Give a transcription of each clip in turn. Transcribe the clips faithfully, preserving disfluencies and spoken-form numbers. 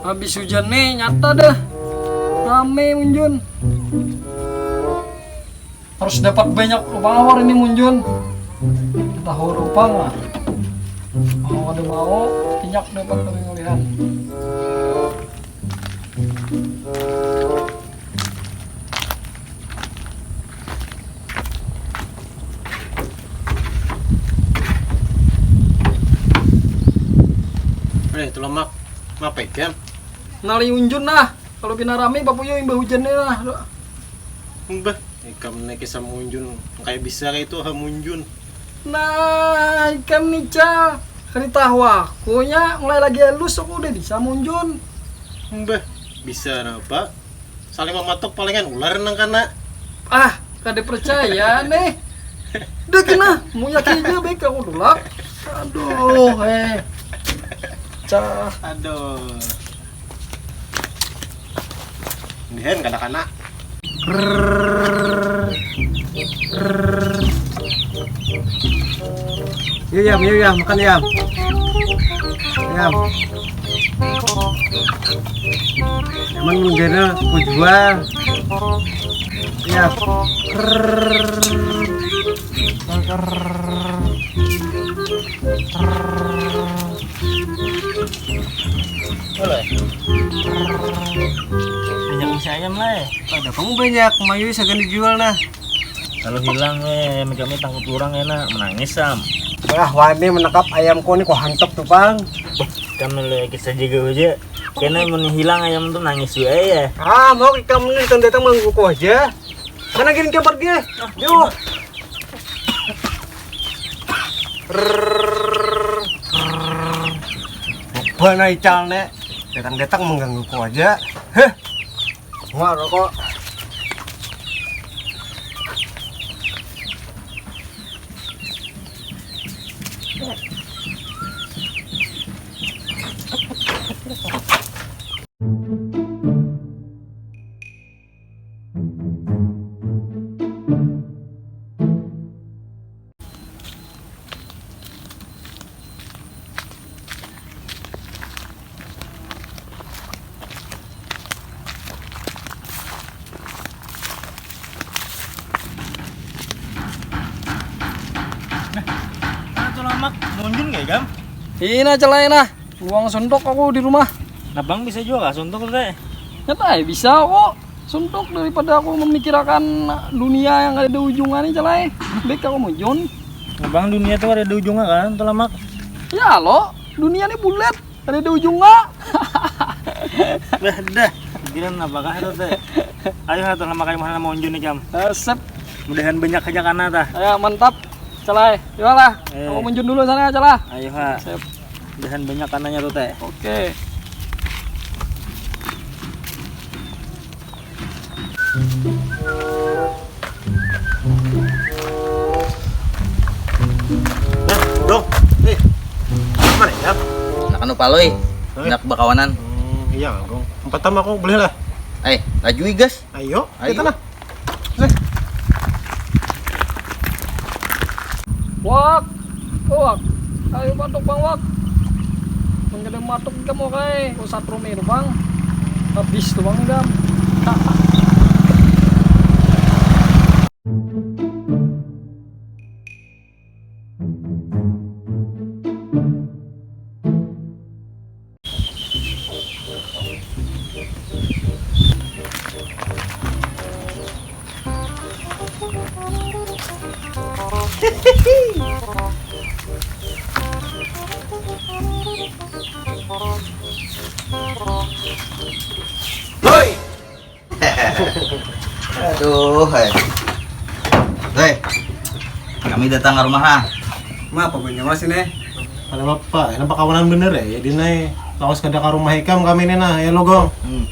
Habis hujan nih nyata dah. Rame munjun. Harus dapat banyak power ini munjun. Tahu rupa lah. Mau ada mau, pinyak dapat kami ngelihat. Eh, itu lemak. Ngapa ikan? Nali unjun nah. Kalau pina rame papuyu imbah hujan nih nah. Mbah, ikam naik kisah munjun. Kayak bisa kayak itu ha munjun. Nah, ikam nih, Cal. Kari tahu aku nya mulai lagi halus aku udah bisa munjun. Mbah, bisa napa? Saling mamatuk palingan ular nang kana. Ah, kada percaya nih. Udah kena, mau yakin aja baik aku tulak. Aduh, eh. Cah. Aduh. Dihen kada kana. Yuk, Yam, yuk, Yam, makan, Yam. Yam. Cuman mun gana ku jual. Yam. Halo. Banyak masih ayam lah, eh. Ada kamu banyak, mayu sagan dijual nah. Kalau hilang, eh, ayam kami takut urang, eh, nak menangis, Sam. Wah, wani menangkap ayamku nih, kok hantep tuh, Pang. Kami lagi kisah jaga aja. Kena mun hilang ayam tuh nangis juga ya. Ah, mau ikam nih datang datang mengganggu aja. Mana gini gambar dia? Yo. Bana ical nek. Datang-datang mengganggu ku aja. Heh. Wah, rokok. Gam? Ini nah, Calai nah. Uang suntuk aku di rumah. Nah, Bang bisa juga kah suntuk tuh, Teh? Nyata ya bisa kok. Suntuk daripada aku memikirkan dunia yang ada ujungnya nih, Calai. Baik aku munjun. Nah, Bang, dunia tuh ada ujungnya kan, tuh lamak. Ya lo, dunia ini bulat, ada ujungnya. Dah, dah. Pikiran apakah itu, Teh? Ayo, tuh lamak, ayo, mana mau munjun nih, Cam? Eh, sep. Mudahan banyak aja karena tah. Ayo, mantap. Calai, iyalah. Eh. Aku munjun dulu sana, Calai. Ayo, ha. Sip. Mudahan banyak kananya tuh, Teh. Oke. Nah, Dong. Eh. Mana ya? Nak anu, Palui. Hah? Nak bakawanan. Hmm, iya, Gong. Empat tambah aku boleh lah. Eh, lajui, gas. Ayo, ayo. Kita lah. Wak, oh, Wak. Ayo batuk, Bang, Wak. Mun kada matuk ikam, Wak, ai. Usah rumi tu, Bang. Habis tu, Bang, ikam. Hoi! Aduh, hai. Hei, kami datang ke rumah, ha. Ma, apa banyak mas ini? Ada apa? Ini apa kawanan bener ya? Ya, Dinai. Lawas kada ke rumah ikam kami ini nah, ya lo, Gong. Hmm.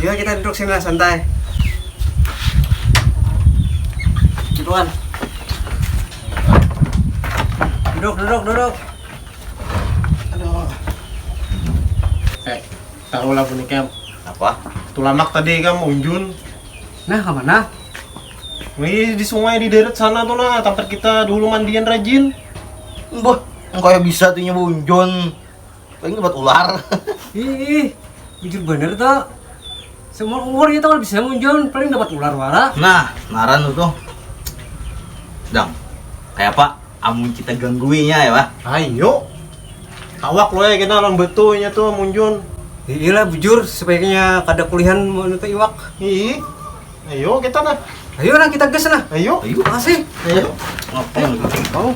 Ayo kita duduk sini lah, santai. Gituan. Duduk, duduk, duduk. Aduh. Eh, tahu lah punika. Apa? Tulamak tadi kam unjun. Nah, ke mana? Ini di sungai di deret sana tuh nah, tempat kita dulu mandian rajin. Mbah, engkau yang bisa tuh nyoba unjun. Paling dapat ular. Ih, ih, bujur bener tuh. Seumur umur kita kalau bisa ngunjun, paling dapat ular wara. Nah, naran tuh. Dang, kayak apa? Amun kita gangguinya ya, Pak? Ayo. Tawak lo ya kita lawan betunya tuh munjun. Iyalah bujur, sebaiknya kada kulihan menutup iwak. Ih. Ayo kita nah. Ayo nah kita gas nah. Ayo. Ayo. Makasih. Ayo. Ngapain lagi? Mau.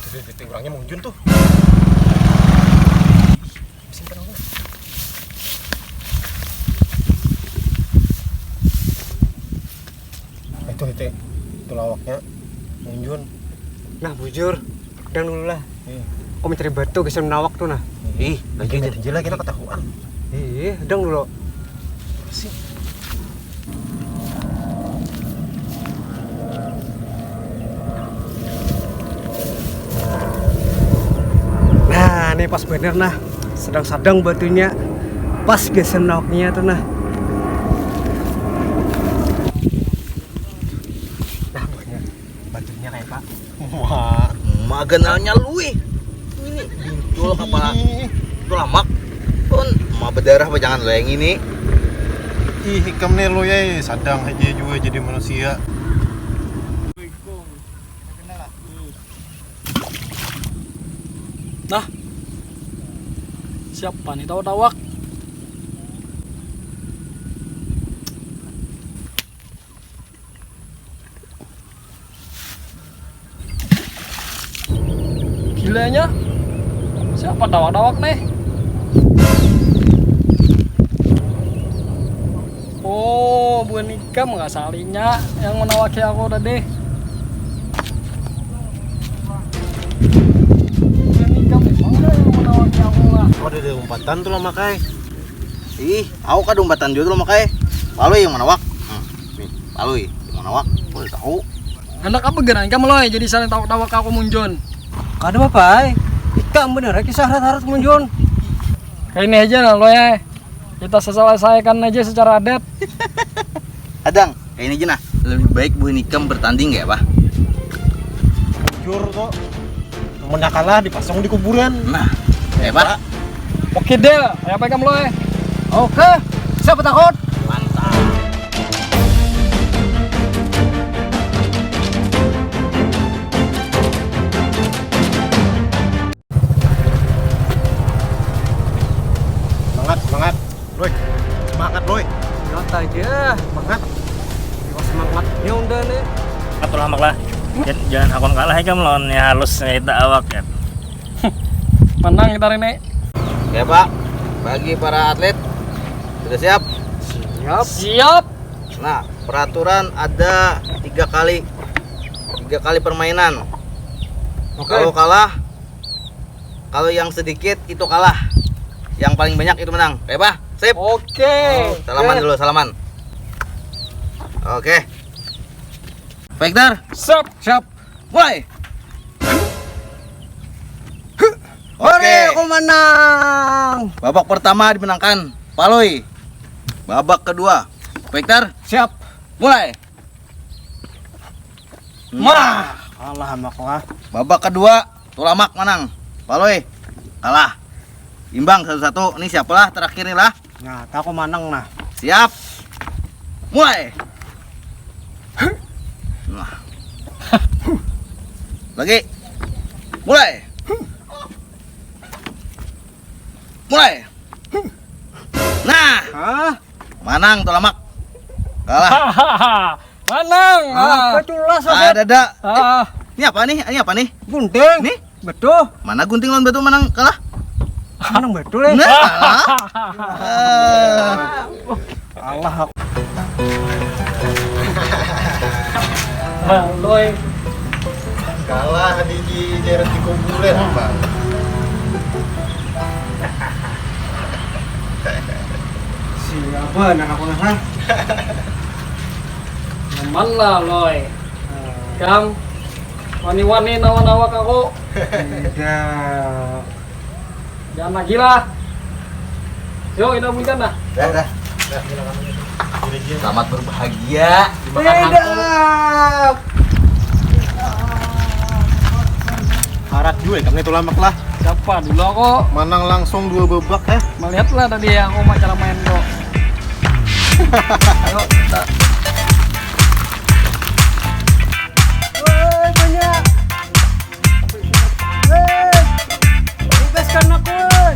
Tuh, tuh, tuh, tuh, orangnya munjun tuh. Simpan dulu. Itu, itu, itu lawaknya munjun. Nah, bujur, dang dulu lah. Iya. Aku mencari batu geser menawak tuh nah. Ih, lagi aja. Aja lagi nak ketahuan. Ih, dang dulu. Sih. Nah, ini pas bener nah. Sedang-sedang batunya. Pas geser menawaknya tuh nah. Nah, buahnya. Batunya kayak apa? Wah. Maganalnya lui. Ini bintul apa? Ih. Itu lamak. Pun mau berdarah apa jangan lo yang ini. Ih, ikam nih lo ya, sadang aja juga jadi manusia. Nah, siapa nih tawak-tawak? Gilanya, siapa tawak-tawak nih? Oh, bukan ikam nggak salinya yang menawaki aku tadi. Bukan ikam memang dah yang menawaki aku lah. Oh, ada umpatan tuh lah makai. Ih, aku kada umpatan juga tuh lah makai. Lalu yang menawak. Hmm, nih, lalu yang menawak. Boleh tahu. Anak apa geran kamu loy jadi saling tawak-tawak aku munjun. Kada apa-apa ai. Ikam bener ai kisah harat-harat munjun. Kayak ini aja nah loy ai. Kita selesaikan aja secara adat. Adang, kayak ini aja nah. Lebih baik buhan ikam bertanding ya, Pak? Jujur tuh. Mun kalah dipasung di kuburan. Nah, hebat. Oke, deal. Ayo apa ikam, Loy? Oke, siapa takut? Mantap. Semangat, semangat. Loy, semangat, Loy. Sangat aja. Semangat. Iwak semangatnya unda nih. Atur hamak lah. Jan- Jangan hakun kalah ikam lawannya halus itu awak ya. Menang kita hari ini. Ya Pak, bagi para atlet sudah siap? Siap. Siap. Nah, peraturan ada tiga kali, tiga kali permainan. Oke. Kalau kalah, kalau yang sedikit itu kalah, yang paling banyak itu menang. Oke Pak, sip. Oke. Salaman dulu, salaman. Oke. Victor, Siap. Siap. Mulai. Ore, Oke. Aku menang. Babak pertama dimenangkan Palui. Babak kedua, Victor, Siap. Mulai. Mah, kalah sama aku ah. Babak kedua, Tulamak menang. Palui kalah. Imbang satu-satu. Ini siapalah terakhir nih lah? Nah, aku menang nah. Siap. Mulai. Nah. Lagi. Mulai. Mulai. Nah, Hah? Manang Tulamak. Kalah. Manang. Ah, keculas Ah, dada. Ah, Ini apa nih? Ini apa nih? Gunting. Nih? Betul. Mana gunting lawan batu manang kalah? Manang betul ya. Nah, kalah. Eh, Allah aku. Bang Loy. Kalah di di daerah di kuburan, Bang. Siapa anak aku nah? Nyaman lah Loy. Kam wani-wani nawa-nawa aku. Tidak. Jangan lagi lah. Yuk kita bungkan dah. Dah, dah. Selamat berbahagia. Tidak. Harat juga kamu Tulamak lah. Siapa dulu aku? Manang langsung dua babak ya. Melihatlah tadi ya aku mau cara main kok. Ayo kita. Woi banyak. Woi. Bebaskan aku. Woi.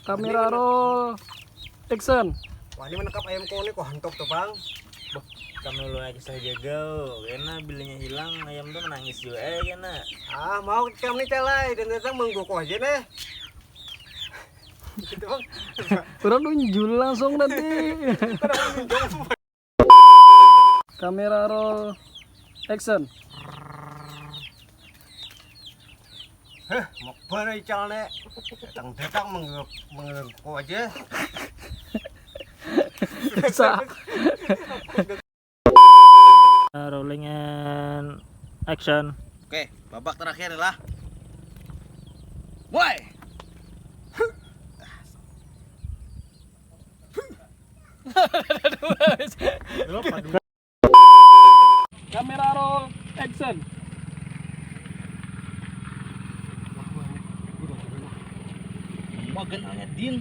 Kamera roll. Action. Wah, ini menangkap ayam kau nih kok hantok tuh, Bang. Kamu lu aja saja gau, karena bilanya hilang ayam tuh menangis juga eh kena. Ah, mau kamu nih calai dan datang menggoko aja nih. Gitu, Bang. Orang nunjul langsung tadi. Kamera roll. Action. Heh, mau mana ical nih? Datang-datang menggoko aja. Bisa. Rolling and action. Oke, babak terakhir lah. Mulai. Kamera roll. Action. Magan aja din.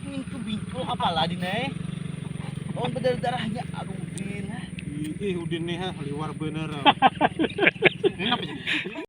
Ini tuh bingkul kepala din eh. Lawan berdarah-darahnya. Aduh din. Ih, Udin nih ha, liwar bener. Ini apa sih?